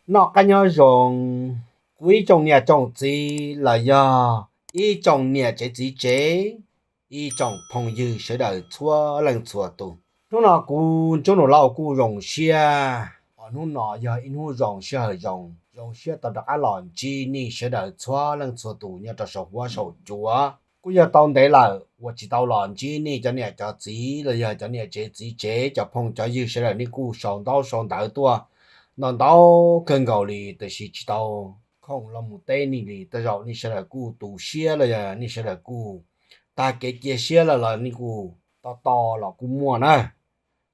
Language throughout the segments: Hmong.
Noj qab nyob zoo, kuv ib tsoom niam tsoom txiv los yog ib tsoom niam tsev txiv tsev, ib tsoom phooj ywg sawv daws txhua leej txhua tus. Hnub no kuv Ntsuab Nus Lauj kuj zoo siab, hnub no yog ib hnub zoo sij hawm zoo, zoo siab tau rov qab los ntsib nej sawv daws txhua leej txhua tus nyob rau saum huab saum cua. Kuj yog tau ntev lawm uas tsis tau los ntsib nej cov niam cov txiv los yog cov niam tsev txiv tsev, cov phooj cov ywg sawv daws, nej kuj sau ntaub sau ntawv tuaj ntau ntau kawg nkaus li, tiam sis tsis tau khoom los mus teb nej li. Tej zaum nej sawv daws kuj tu siab los yog nej sawv daws kuj tag kev cia siab lawm los nej kuj tos tos los kuj muaj na.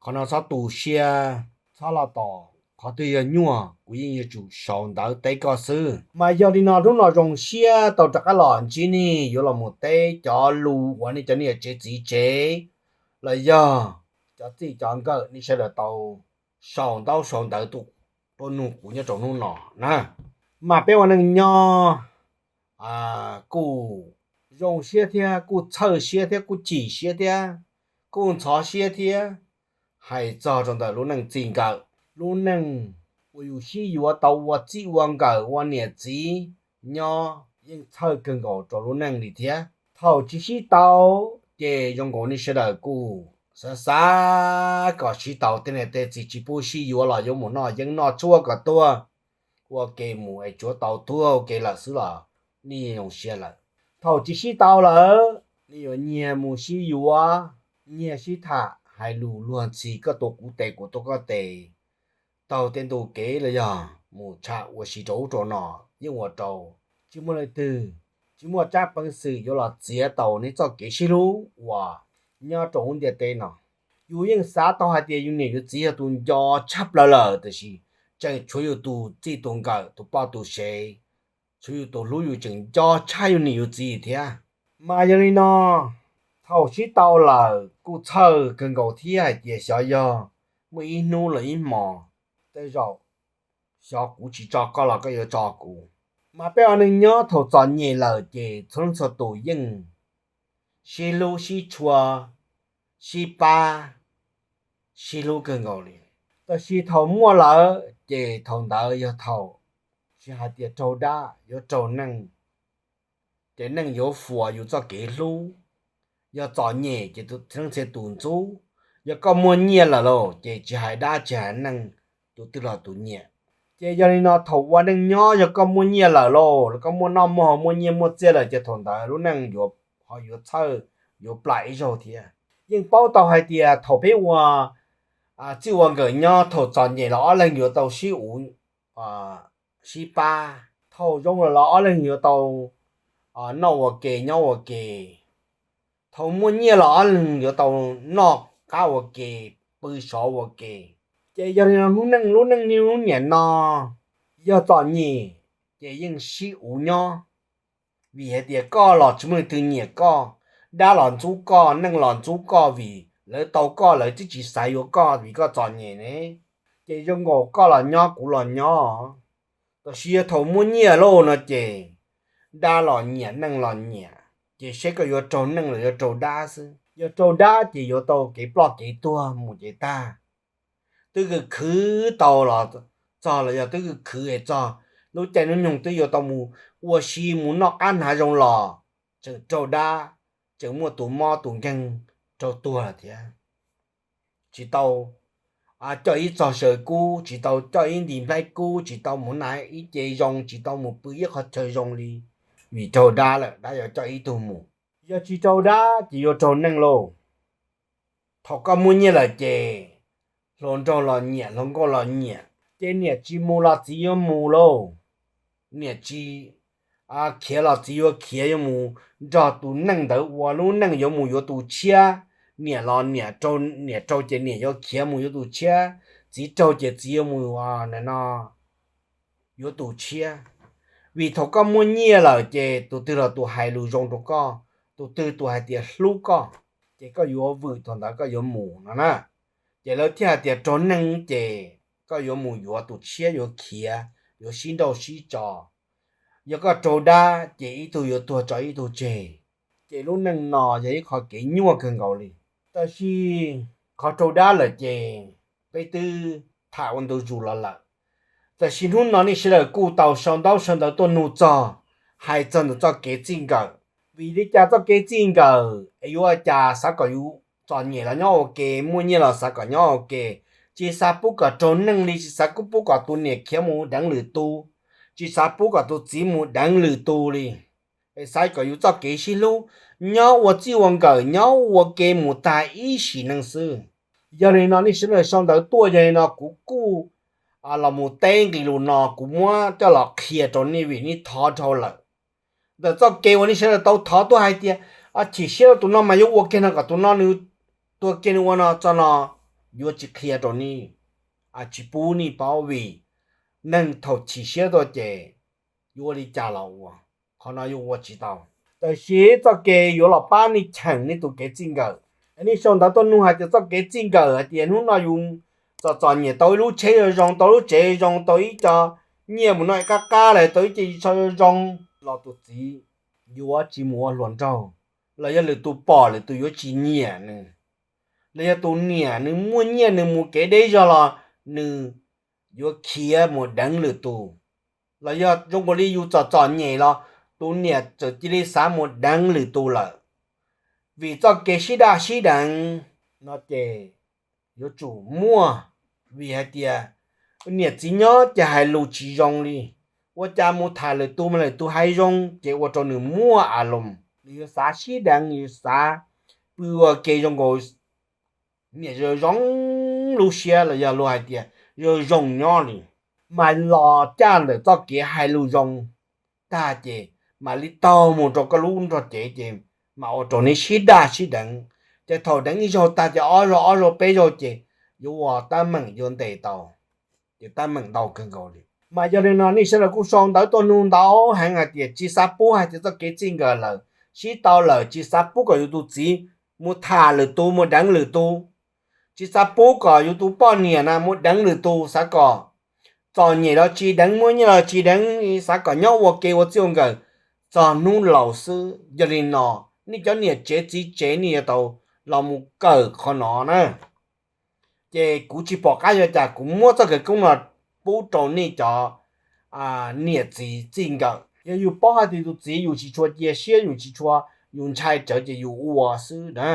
Qhov no txhob tu siab, txhob los tos, qhov twg yog nyuaj kuv yeej yuav tsum sau ntawv teb koj xwb. Mas yog li no hnub no zoo siab tau rov qab los ntsib nej yuav los mus teb cov lus uas nej cov niam tsev txiv tsev los yog cov txij cov nkawm nej sawv daws tau sau ntaub sau ntawv tuaj nug kuv nyob rau hnub no na. Mas peb ua neej nyob kuj zoo siab thiab kuj txhawj siab thiab kuj chim siab thiab kuj ntxhov siab thiab. Hais txog rau ntawm lub neej txij nkawm, lub neej uas yus sib yuav tau ua txij ua nkawm ua niam txiv nyob yeej txhawj kawg nkaus rau lub neej li thiab. Thaum tsis sib tau ces zoo nkaus nej sawv daws kuj xav xav kom sib tau, tej niam tej txiv tsis pub sib yuav los yuav mus noj yeeb noj tshuaj kom tuag, ua ke mus es tsuav tau tuag ua ke lawm xwb los nej zoo siab lawm. Thaum tsis sib tau lawm nej yuav nyiag mus sib yuav, nyiag sib tham hais lus luag ntxhi, koj tuav kuv tes kuv tuav koj tes, taug tej ntu kev los yog mus tsham ua si rau ub rau no, yeej ua rau tsis muaj leej twg, tsis muaj tsab peev xwm yuav los txiav tau nej txoj kev sib hlub uas nyob rau hauv ntiaj teb no. Yus yeej xav tau hais tias yus niam yus txiv yog tus nco tshaj plaws lawm, tiam sis tseem tshuav yus tus txij tus nkawm, tus poj tus sev, tshuav yus tus hlub yus tseem nco tshaj yus niam yus txiv thiab. Mas yog li no, thaum sib tau lawm kuj txhawj kawg nkaus thiab hais tias xyov yog muaj ib hnub los ib hmos, tej zaum xyov kuv tsis tso koj los koj yuav tso kuv. Mas peb ua neej nyob thaum txom nyem lawm ces txhua leej txhua tus yeej sib hlub sib tshua, sib pab, sib hlub kawg nkaus li. Tab sis thaum muaj lawm ces thaum ntawd yog thaum tsis hais tias raug dab yuav raug neej, ces neej yuav fuas yus txoj kev hlub. Yog txom nyem ces txhua leej txhia tus ntxub. Yog koj muaj nyiaj lawm lauj ces tsis hais dab tsis hais neej, tus twg los tus nyiam. Ces yog li no thaum ua neej nyob yog koj muaj nyiaj lawm lauj, koj muaj noj muaj haus muaj nyiaj muaj txiaj lawm ces thaum ntawd lub neej yuav, ho yuav txhawj, yuav plam ib zaug thiab. Yeej paub tau hais tias thaum peb ua txij ua nkawm nyob, thaum txom nyem los ob leeg yuav tau sib uv, sib pab. Thaum zoo lawm los ob leeg yuav tau noj ua ke nyob ua ke. Thaum muaj nyiaj los ob leeg yuav tau noj qab ua ke, pw sov ua ke. Ces yog li no hnub neej, lub neej niaj hnub niam no yog txom nyem ces yeej sib uv nyob. Vim hais tias koj los tsis muaj leej twg nyiam koj, dab los ntxub koj, neej los ntxub koj vim lawv tau koj lawv twb tsis xav yuav koj vim koj txom nyem ne. Ces zoo nkaus koj los nyob kuv los nyob. Tab sis yog thaum muaj nyiaj lauj no ces dab los nyiam neej los nyiam, ces seb koj yuav raug neej los yuav raug dab xwb. Yog raug dab ces yuav tau kev ploj kev tuag mus ces tag. Twb khwv khwv tau los txog los yog twb khwv khwv es txog lub caij hnub nyoog twb yuav tau mus ua si mus noj qab hnav zoo los tseem raug dab, tseem muaj tus mob tus nkeeg raug tuag lawm thiab. Tsis tau coj ib txog saw kub, tsis tau coj ib nti nplhaib kub, tsis tau mus hnav ib ce zoo, tsis tau mus pw ib qhov chaw zoo li, vim raug dab lawm dab yuav coj ib tug mus. Yog tsis raug dab ces yuav raug neej lauj. Thaum koj muaj nyiaj lawm ces hluas nraug los nyiam, hluas nkauj los nyiam, ces niam tsis mus los txiv yuav mus lauj. Niam tsis khiav los txiv yuav khiav, yuav mus nrog tus neej ntawd ua lub neej, yuav mus yuav tus tshiab. Niam los niam raug, niam raug ces niam yuav khiav mus yuav tus tshiab, txiv raug ces txiv yuav mus no yuav tus tshiab. Vim thaum koj muaj nyiaj lawm ces tus twg los tus hais lus zoo rau koj, tus twg tus hais tias hlub koj, ces koj yuav vwm thaum ntawd koj yuav mus no na. Ces lawv thiaj hais tias raug neej ces koj yuav mus yuav tus tshiab, yuav khiav, yuav sib nrauj sib tso. Yog koj raug dab ces ib tug yuav tuag tso ib tug tseg. Ces lub neej no yog ib qho kev nyuaj kawg nkaus li. Tab sis qhov raug dab lawm ces peb twb tham ua ntu zus los lawm. Tam sim hnub no nej sawv daws kuj tau sau ntaub sau ntawv tuaj nug txog, hais txog ntawm txoj kev txij nkawm. Vim li cas txoj kev txij nkawm es yuav ua cas xav kom yus txom nyem los nyob ua ke, muaj nyiaj los xav kom nyob ua ke, tsis xav pub kom raug neeg li, tsis xav pub kom tus niam khiav mus deev lwm tus, tsis xav pub kom tus txiv mus deev lwm tus li, es xav kom yus txoj kev sib hlub nyob ua txij ua nkawm, nyob ua ke mus tag ib sim neej xwb. Yog li no nej sawv daws sau ntawv tuaj, yog li no kuv kuj los mus teb nqe lus no, kuv muab coj los qhia rau nej vim nej thov dhau lawm. Ntawm txoj kev uas nej sawv daws tau thov tuaj hais tias, chim siab rau tus no mas yuav ua kiag no kom tus no nws tuag kiag nws ua no txog no, yuav tsis qhia rau nej, tsis pub nej paub vim neeg thaum chim siab tuaj ces yuav ua li cas los ua, qhov no yuav ua tsis tau. Tab sis txoj kev yuav los pab nej cheem nej tus kev txij nkawm. Nej sau ntawv tuaj nug hais tias txoj kev txij nkawm hais tias hnub no yus txom txom nyem tau ib lub tsheb zoo zoo, tau lub tsev zoo, tau ib co nyiaj mus noj qab qab los tau ib co zoo zoo, los tus txiv yuav tsis mus ua hluas nraug, los yog lwm tus pom lwm tus yuav tsis nyiam nws, los yog tus niam nws muaj nyiaj nws mus kev deb zog los nws yuav khiav mus deev lwm tus, los yog zoo nkaus li yus txom txom nyem los tus niam txawm cia li xav mus deev lwm tus lawm. Vim txoj kev sib daj sib deev no ces yuav tsum muaj, vim hais tias niam txiv nyob ces hais lus tsis zoo li, ua cas mus tham lwm tus mas lwm tus hais zoo ces ua rau nws muaj a loos, nws yuav xav sib deev, yuav xav pw ua ke zoo nkaus niam zoo zoo lub siab los yog luag hais tias zoo zoo nyob li. Mas los caj ntawm txoj kev hais lus zoo tag ces mam li taug mus rau koj lub nrog cev ces mam ua rau neb sib daj sib deev. Ces thaum deev ib zaug tag ces ob zaug, ob zaug peb zaug ces yuav ua tab meeg yuav ntes tau, ces tab meeg ntau kawg nkaus li. Mas yog li no nej sawv daws kuj sau ntawv tuaj nug ntau heev hais tias tsis xav pub hais tias txoj kev txij nkawm lawm, sib tau lawm tsis xav pub kom yus tus txiv mus tham lwm tus, mus deev lwm tus, tsis xav pub kom yus tus poj niam na mus deev lwm tus, xav kom txom nyem los tsis deev, muaj nyiaj los tsis deev, xav kom nyob ua ke ua txij ua nkawm txog hnub laus xwb. Yog li no nej cov niam tsev txiv tsev nej yuav tau los mus kawm qhov no na. Ces kuv tsis pom qab yuav cas kuv muab txoj khawv koob no pub rau nej cov niam txiv txij nkawm. Yog yus paub hais tias tus txiv yus tsis tshua cia siab, yus tsis tshua, yus ntshai tsawv ces yus ua xwb na.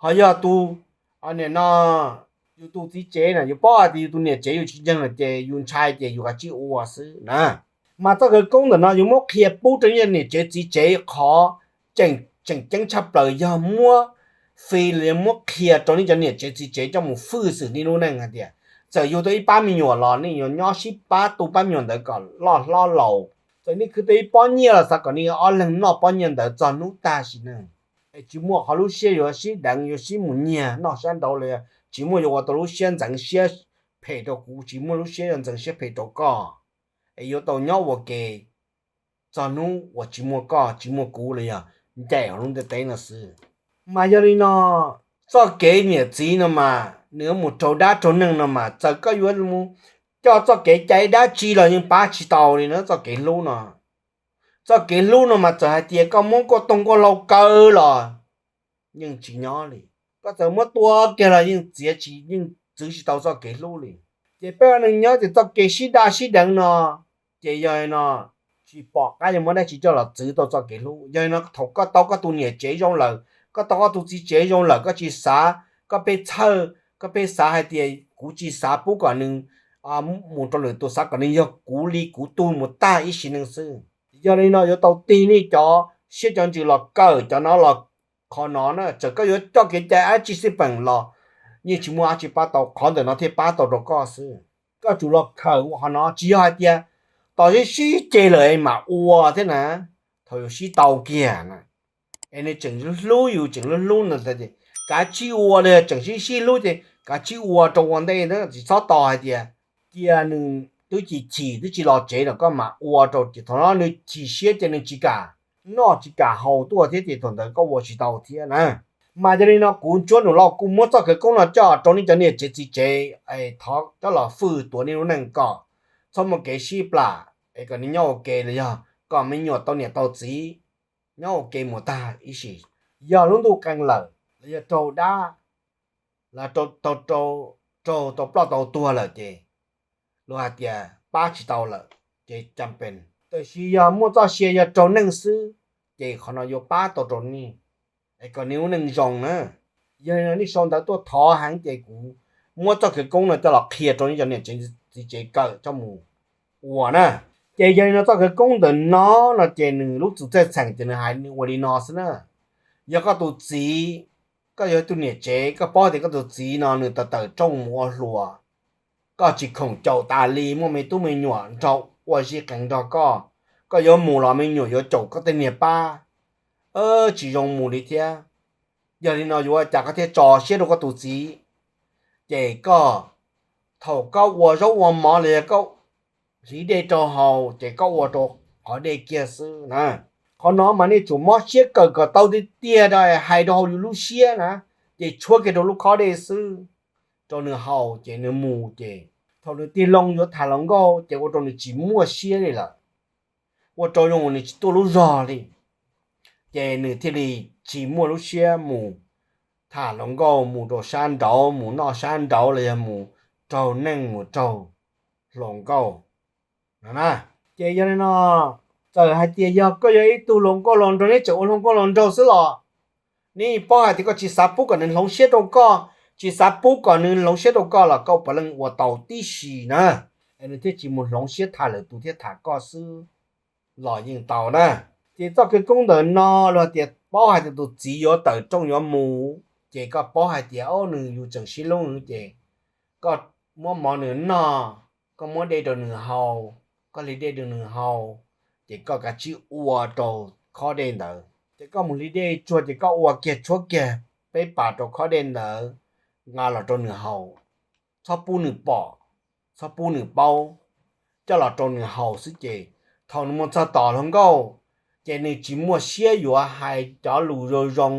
Ho yog tus, nim no yus tus txiv tsev na yus paub hais tias yus tus niam tsev yus tsis ntseeg lawm ces yus ntshai ces yus kav tsij ua xwb na. Mas txoj khawv koob ntawm no yus muab qhia pub rau nej niam tsev txiv tsev qhov tseem ceeb tshaj plaws yog muab fij los yog muab qhia rau nej cov niam tsev txiv tsev coj mus fwj xwm nej lub neej hais tias txawm yug tau ib pab me nyuam los nej yuav nyob sib pab tu pab me nyuam ntawd kom loj hlob laus. Txawm nej khwv tau ib pob nyiaj los xav kom nej ob leeg noj pob nyiaj ntawd txog hnub tag sim neej, es tsis muaj qhov lub siab yuav sib deev yuav sib mus nyiag noj sab nraud los yog tsis muaj yuav ua tau lub siab ntxeev siab phem rau kuv, tsis muaj lub siab yuav ntxeev siab phem rau koj, es yuav tau nyob ua ke txog hnub uas tsis muaj koj tsis muaj kuv los yog ncaim hauv lub ntiaj teb no xwb. Mas yog li no, txoj kev niam txiv no mas nws yuav mus raug dab raug neeg no mas txawm koj yuav mus coj txoj kev cai dab tsi los yeej pab tsis tau li na. Txoj kev hlub no, txoj kev hlub no mas txawm hais tias koj muab kuaj toog kuaj hlau kaw los yeej tsis nyob li. Koj txawm muab tua kiag los yeej txiav tsis, yeej txwv tsis tau txoj kev hlub li. Ces peb ua neeg nyob ces txoj kev sib daj sib deev no, ces yog li no tsis pom qab yuav muab dab tsi coj los txwv tau txoj kev hlub. Yog li no thaum koj tau koj tus niam tsev zoo lawm, koj tau koj tus txiv tsev zoo lawm, koj tsis xav, koj pheej txhawj, koj pheej xav hais tias kuv tsis xav pub kom nws mus rau lwm tus, xav kom nws yog kuv li kuv tug mus tag ib sim neej xwb. Yog li no yuav tau tig nej cov siab cov ntsws los kawm cov no los, qhov no na txawm koj yuav coj kev cai dab tsi xij peem los yeej tsis muaj dab tsi pab tau, qhov ntawm no thiaj pab tau rau koj xwb. Koj tsum los kawm ua qhov no, tsis yog hais tias tos sib sib ceg lawm es mam ua thiab na. Thaum yus sib tau kiag na, es nws tseem hlub yus tseem hlub hlub no, kav tsij ua li, tseem sib sib hlub ces kav tsij ua rau ua ntej na, tsis txhob tos hais tias cia nws twb chim chim twb tsis los tsev los koj mam ua rau ces thaum no nws chim siab ces nws tsis kam noj tsis kam haus tuaj thiab ces thaum ntawd koj ua tsis tau thiab na. Mas yog li no kuv Ntsuab Nus Lauj kuj muab txoj khawv koob no coj rau nej cov niam tsev txiv tsev, thov coj los fwj tuav nej lub neej kom txhob muaj kev sib plam, es kom nej nyob ua ke los yog kom me nyuam tau niam tau txiv nyob ua ke mus tag ib sim. Yog lub ntuj qee lawm los yog raug dab, los raug, raug tau ploj tau tuag lawm ces luag hais tias pab tsis tau lawm, ces cam pes. Tab sis yog muaj txoj sia yog raug neeg xwb, ces qhov no yuav pab tau rau nej, es kom nej lub neej zoo na. Yog li no nej sau ntawv tuaj thov heev ces kuv muab txoj khawv koob no coj los qhia rau nej cov niam tsev txiv tsev kawm coj mus ua na. Ces yog li no txoj khawv koob ntawm no, no ces nws lub txwv txhaj txheem ces nws hais ua li no xwb na. Yog koj tus txiv, koj yog tus niam tsev, koj paub tias koj tus txiv no nws tawm tawm rooj mus ua hluas, koj tsis khoom caum tas li, muaj me tub me nyuam nrog ua zib qees nrog koj, koj yuav mus los me nyuam yuav caum koj tej niag pab, tsis zoo mus li thiab. Yog li no yuav ua cas koj thiaj tso siab rau koj tus txiv? Ces koj, thaum koj ua zaub ua mov los yog koj hliv dej rau haus ces koj ua rau qhov dej kiag xwb na. Qhov no mas nej tsum mob siab kawm kom tau tiag tiag, hais rau hauv yus lub siab na, ces tshuab kiag rau lub khob dej xwb rau nws haus ces nws mus ces thaum nws tig loo yuav tham hluas nkauj ces ua rau nws tsis muaj siab li lawm, ua rau zoo nws tsis tuaj lub zog li, ces nws thiaj li tsis muaj lub siab mus tham hluas nkauj, mus rau sab nraud, mus noj sab nraud los yog mus raug neeg mus raug hluas nkauj no na. Ces yog li no, txawm hais tias yog koj yog ib tug hluas nkauj hluas nraug, neb tseem ua hluas nkauj hluas nraug xwb los neb paub hais tias koj tsis xav pub kom nws hloov siab rau koj, tsis xav pub kom nws hloov siab rau koj los koj puav leej ua tau tib si na, es nws thiaj tsis mus hloov siab tham lwm tus thiab tham koj xwb los yeej tau na. Ces txoj khawv koob ntawm no los tias paub hais tias tus txiv yuav tawm rooj yuav mus, ces koj paub hais tias o nws yus tseem sib hlub ces koj muab mov nws noj, koj muab dej rau nws haus, koj hliv dej rau nws haus, ces koj kav tsij ua rau khob dej ntawd. Ces koj mus hliv dej tsuag ces koj ua kiag tshuab kiag peb pas rau khob dej ntawd, nqa los rau nws haus, txhob pub nws pom, txhob pub nws paub, coj los rau nws haus xwb ces thaum nws mus txog tom hluas nkauj, ces nws tsis muaj siab yuav hais cov lus zoo zoo,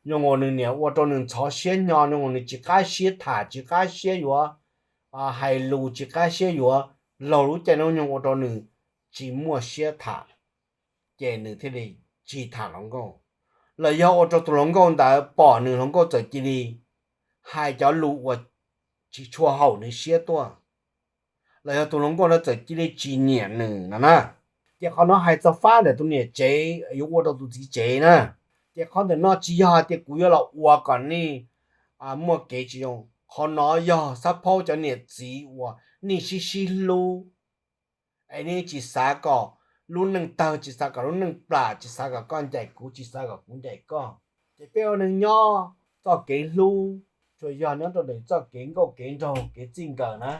zoo uas nws niam ua rau nws ntxhov siab hnyo, zoo uas nws tsis qab siab tham, tsis qab siab yuav hais lus, tsis qab siab yuav laug lub caij lub nyoog, ua rau nws tsis muaj siab tham, ces nws thiaj li tsis tham hluas nkauj. Los yog ua rau tus hluas nkauj ntawd pom nws hluas nkauj txawm cia li hais cov lus uas tsis tshua haum nws siab tuaj, los yog tus hluas nkauj ntawd txawm cia li tsis nyiam nws no na. Ces qhov no hais txog fab ntawm tus niam tsev yuav ua rau tus txiv tsev na. Ces qhov ntawm no tsis yog hais tias kuv yuav los ua kom nej muaj kev tsis zoo, qhov no yog xab phaub cov niam txiv uas nej sib sib hlub, es nej tsis xav kom lub neej tawg, tsis xav kom lub neej plam, tsis xav kom koj ncaim kuv, tsis xav kom kuv ncaim koj. Ces peb ua neeg nyob txoj kev hlub tsuas yog nyob rau ntawm txoj kev nkauj kev nraug kev txij nkawm na,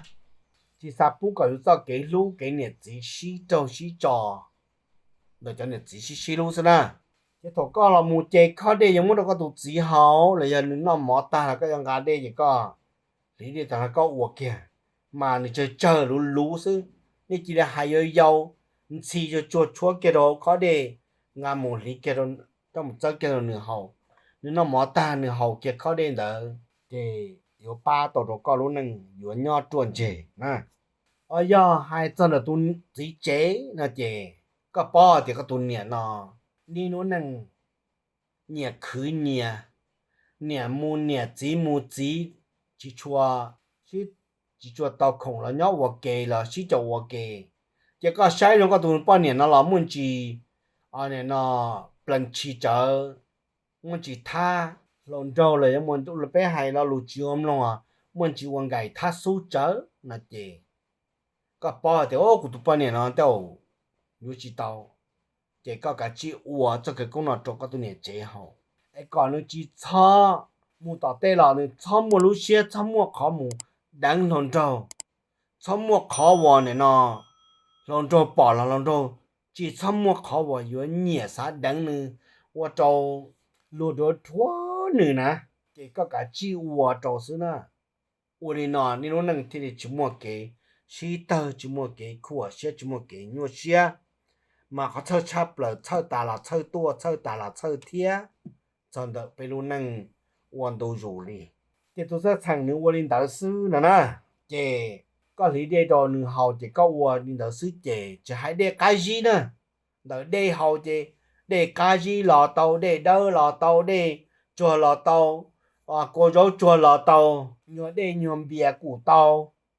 tsis xav pub kom yus txoj kev hlub kev niam txiv sib raug sib tso ntawm cov niam txiv sib sib hlub xwb na. Ces thaum koj los mus ces khob dej yuav muab rau koj tus txiv haus los yog nws noj mov tag los koj yuav nqa dej ces koj hliv dej tag los koj ua kiag, mas nws tsawg tsawg luv luv xwb, nej cia li hais yau yau, ntxhi tsuag tsuag tshuab kiag rau khob dej, nqa mus hliv kiag, coj mus txawb kiag rau nws haus. Nws noj mov tag nws haus kiag khob dej ntawd ces yuav pab tau rau koj lub neej yuav nyob ruaj ntseg na. O yog hais txog ntawm tus txiv tsev no ces koj paub tias koj tus niam no niaj hnub neej nyias khwv nyias, niam mus niam txiv mus txiv, tsis tshua, tsis tshua tau khoom los nyob ua ke los sib caum ua ke. Ces koj saib zoo koj tus poj niam no los muaj ntsis no plees tshis tsawv, muaj ntsis thab hluas nraug los yog muaj peb hais lo lus tsis ua mloog, muaj ntsis ua nkais thab xub tsawv no ces koj paub tias kuv tus poj niam no tej zaum yuav tsis tau, ces koj kav tsij ua txoj khawv koob no rau koj tus niam tsev haus, es kom nws tsis txhob mus tom tej los nws txhob muaj lub siab, txhob muaj qhov mus deev hluas nraug, txhob muaj qhov uas nim no hluas nraug pom los hluas nraug, tsis txhob muaj qhov uas yuav nyiam xav deev nws, ua rau luag dhuav dhuav nws na, ces koj kav tsij ua rau xwb na. Ua li no nej lub neej thiaj li tsis muaj kev sib tawg, tsis muaj kev khuam siab, tsis muaj kev nyuaj siab, mas qhov txhawj tshaj plaws txhawj tas los txhawj tuaj, txhawj tas los txhawj thiab, txog ntawm peb lub neej ua ntu zus li. Ces tus txawj txheem nws ua li ntawd xwb no na, ces koj hliv dej rau nws haus ces koj ua li ntawd xwb ces tsis hais dej qab zib na, ntawm dej haus ces dej qab zib los tau, dej dawb los tau, dej tsuag los tau, kua zaub tsuag los tau, nyuag dej nyuag npias kuj tau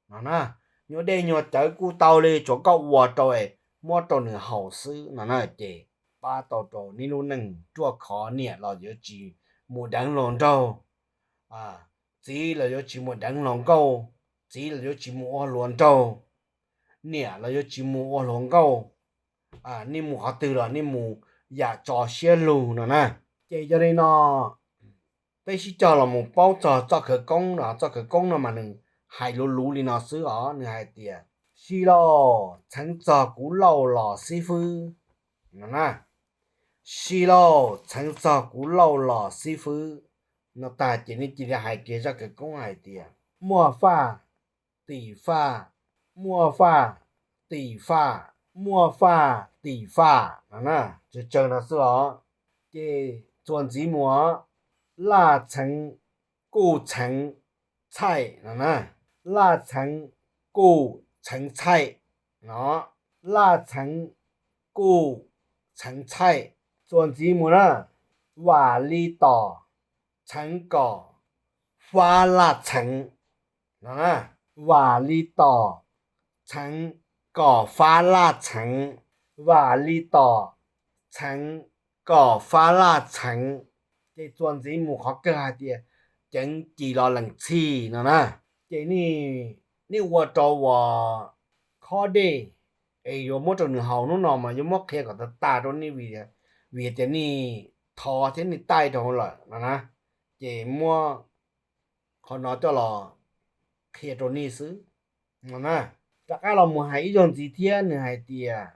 no na. nyuag dej nyuag cawv kuj tau li, tsuav koj ua rau es muab rau nws haus xwb no na. Ces pab tau rau neb lub neej ruaj khov, niam los yuav tsis mus deev hluas nraug, txiv los yuav tsis mus deev hluas nkauj, txiv los yuav tsis mus ua hluas nraug, niam los yuav tsis mus ua hluas nkauj, nej mus qhov twg los nej mus yam tso siab lug no na. Ces yog li no peb sib cog los mus paub txog txoj khawv koob no. Txoj khawv koob no mas nws hais luv luv li no xwb os, nws hais tias, Si lauj, txheev txog kuv lauj los xib fwb no na. Si lauj, txheev txog kuv lauj los xib fwb no tag ces nej cia li hais kiag zaj khawv koob hais tias, Muaj faj, tim faj, muaj faj, tim faj, muaj faj, tim faj no na. Tsawg tsawg no xwb os. Ces txuas ntxiv mus, Laj txheev kuj txheev txhaij no na. Laj txheev kuj txheev txhaij no. Laj txheev kuj txheev txhaij. Txuas ntxiv mus na, Vam li tom txheev kom fab laj txheev no. Vam li tom txheev kom fab laj txheev. Vam li tom txheev kom fab laj txheev. Ces txuas ntxiv mus qhov kawg hais tias, Ceev ci los lees txhij no na. Ces nej ua rau uas khob dej es yuav muab rau nws haus hnub no mas yuav muab qhia kom tas tas rau nej, vim tias nej thov thiab nej taij rau lawm no na. Ces muab qhov no coj los qhia rau nej xwb no na. Rov qab los mus hais ib zaug ntxiv thiab, nws hais tias,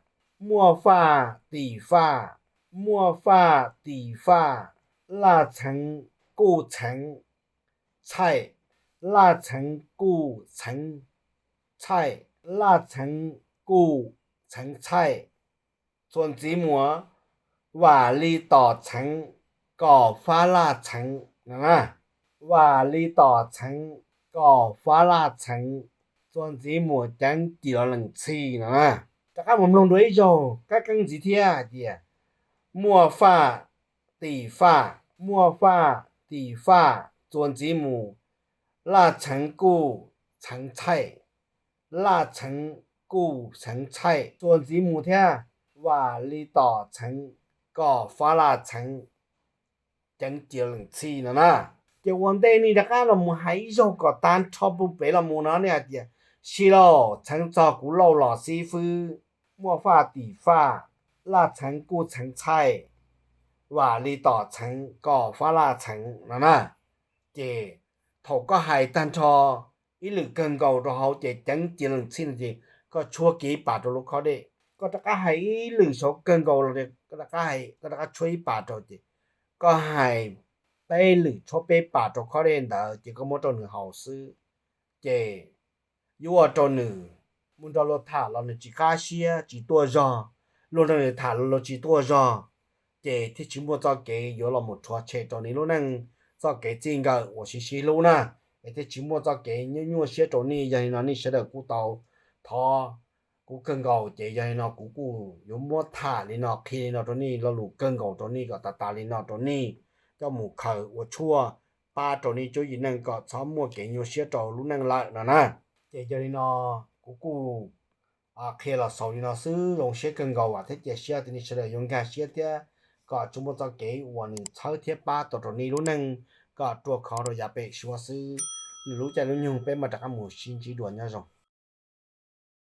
Muaj faj, tim faj, muaj faj, tim faj, laj txheev kuj txheev txhaij, laj txheev kuj txheev txhaij, laj txheev kuj txheev txhaij. Txuas ntxiv mus, Vam li tom txheev kom fab laj txheev no na. Vam li tom txheev kom fab laj txheev. Txuas ntxiv mus, Ceev ci los lees txhij no na. Rov qab mus mloog dua ib zaug qab qeeb ntxiv thiab hais tias, Muaj faj, tim faj, muaj faj, tim faj. Txuas ntxiv mus, Laj txheev kuj txheev txhaij, laj txheev kuj txheev txhaij. Txuas ntxiv mus thiab, Vam li tom txheev kom fab laj txheev, ceev ci los lees txhij no na. Ces ua ntej nej rov qab los mus hais ib zaug kom tag nrho puag pem los mus no, nej hais tias, Si lauj, txheev txog kuv lauj los xib fwb, muaj faj, tim faj, laj txheev kuj txheev txhaij, vam li tom txheev kom fab laj txheev no na. Ces thaum koj hais tag nrho ib lwm kawg nkaus rau hauv ces ceev ci los lees txhij no ces koj tshuab kiag ib pas rau lub khob dej. Koj rov qab hais ib lwm saud kawg nkaus los, koj rov qab tshuab ib pas rau ces koj hais peb lwm tshuab peb pas rau khob dej ntawd ces koj muab rau nws haus xwb. Ces yuav ua rau nws, mus nrog luag tham los nws tsis qab siab tsis tuaj zog, luag nrog nws tham los luag tsis tuaj zog, ces thiaj tsis muaj txoj kev yuav los mus rhuav tshem rau nej lub neej txoj kev txij nkawm uas sib sib hlub na, es thiaj tsis muaj txoj kev nyuaj nyuaj siab rau nej. Yog li no nej sawv daws kuj tau thov kuv kawg nkaus, ces yog li no kuv kuj yuav muab tham li no qhia li no rau nej, lo lus kawg nkaus rau nej kom tas tas li no rau nej coj mus khaws ua tshuaj pab rau nej tsob yim neej kom txhob muaj kev nyuaj siab rau lub neej lawm no na. Ces yog li no kuv kuj qhia los xaus li no xwb, zoo siab kawg nkaus thiab cia siab tias nej sawv daws yuav nkag siab thiab kom tsuas muaj txoj kev uas nws txhawb thiab pab tau rau nej lub neej kom ruaj khov rau yav pem suab xwb. Nws lub caij lub nyoog peb mam rov qab mus sib ntsib dua, nyob zoo.